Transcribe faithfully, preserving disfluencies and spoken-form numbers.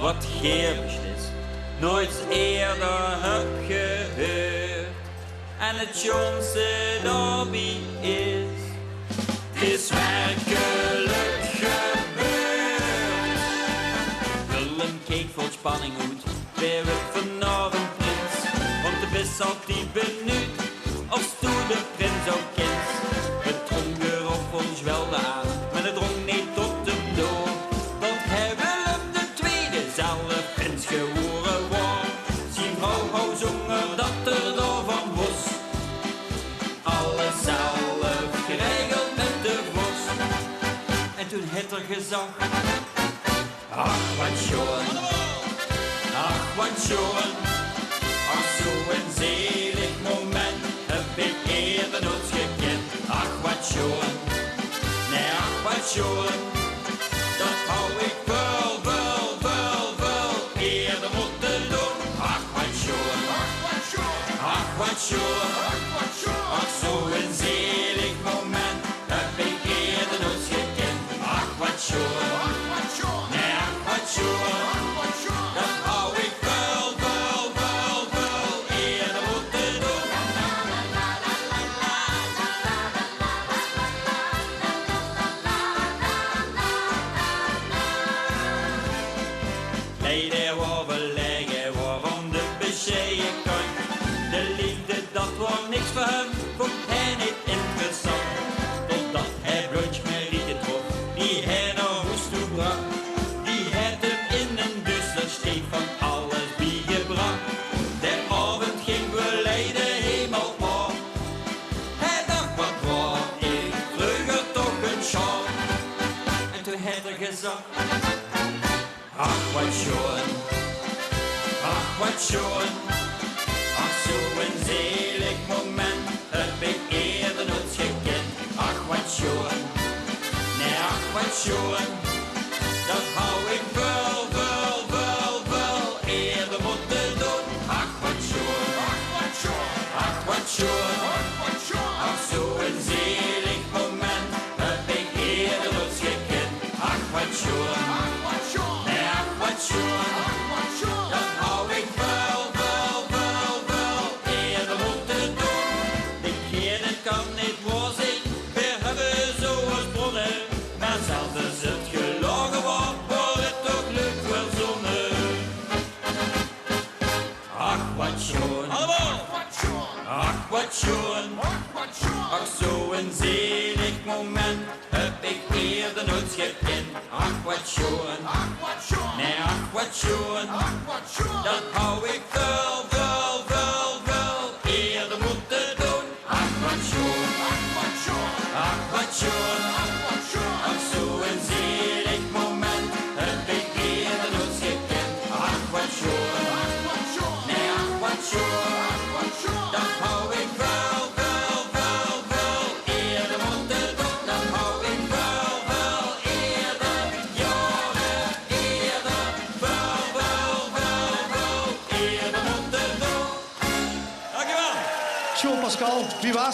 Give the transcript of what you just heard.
Wat geer beslist nooit eerder hebt gehoord. En het sjoonste daarbij is, 't is werkelijk gebeurd. Willem keek vol spanning oet, wae wuuert vanaovend prins? Want de bis zat die benuujd of stoe de prins ouch kins. Het drong d'r op vol zwelde aan, maar het drong neet tot hem door. Tot hij Willem de Tweede zelf prins gewore waor. Zien vrouw hou zónger dat er daovan wos. Alles zelf geregeld met de vos. En toen het er gezag: Ach, wat sjoon. Ach, wat sjoon. Ach, zoe'n zelig moment heb ik eerder nooit gekend. Ach, wat sjoon. Nee, ach, wat sjoon. Dat hou ik wel, wel, wel, wel eerder moeten doen. Ach, wat sjoon. Ach, wat sjoon. Ach, zoe'n zelig moment heb ik eerder nooit gekend. Ach, wat sjoon. Nee, ach, wat sjoon. Dat hou ik wel, wel, wel, wel eerder moeten doen. Leiden waor verlegen, waor van de bescheiden kant. De liefde, dat waor niks veur hem, vond hij niet interessant. Totdat hij blondje Marieke trof, die hij naar hoes toe bracht. Die het hem in een duister steek van alles bijgebracht. De aovend ging veur Leiden helemaal pap. Hij dacht: wat waor ik vroeger toch een sjaap. En toen het er gezag: Ach, wat sjoon. Ach, wat sjoon. Ach, zoe'n zelig moment heb ik eerder nooit gekend. Ach, wat sjoon. Nee, ach, wat sjoon. Dat hou ik wel, wel, wel, wel eerder moeten doen. Ach, wat sjoon. Ach, wat sjoon. Ach, zoe'n zelig moment heb ik eerder nooit gekend. Ach, wat sjoon. Nee, ach, wat sjoon. Dat hou ik wel, wel, wel, wel eerder moeten doen. Ik ken het, kan niet waor zien. We hebben zoe'n spronnen, maar zelfs als het gelogen waor, waor het toch leuk verzonnen. Ach, wat sjoon. Allemaal. Ach, wat sjoon. Ach, zoe'n zelig moment heb ik eerder nooit gekend. Ach, wat sjoon. Nee, ach, wat sjoon. Dat hou ik wel, wel, wel, wel eerder moeten doen. Ach, wat sjoon. Ach, wat sjoon. Ach, zoe'n zelig moment heb ik eerder nooit gekend. Ach, wat sjoon. Nee, ach, wat sjoon. Dat hou ik wel, wel, wel, wel eerder moeten doen. Dat hou ik wel, wel eerder, jaren eerder, wel, wel, wel, wel eerder moeten doen. Dank u wel. Zo, Pascal, wie was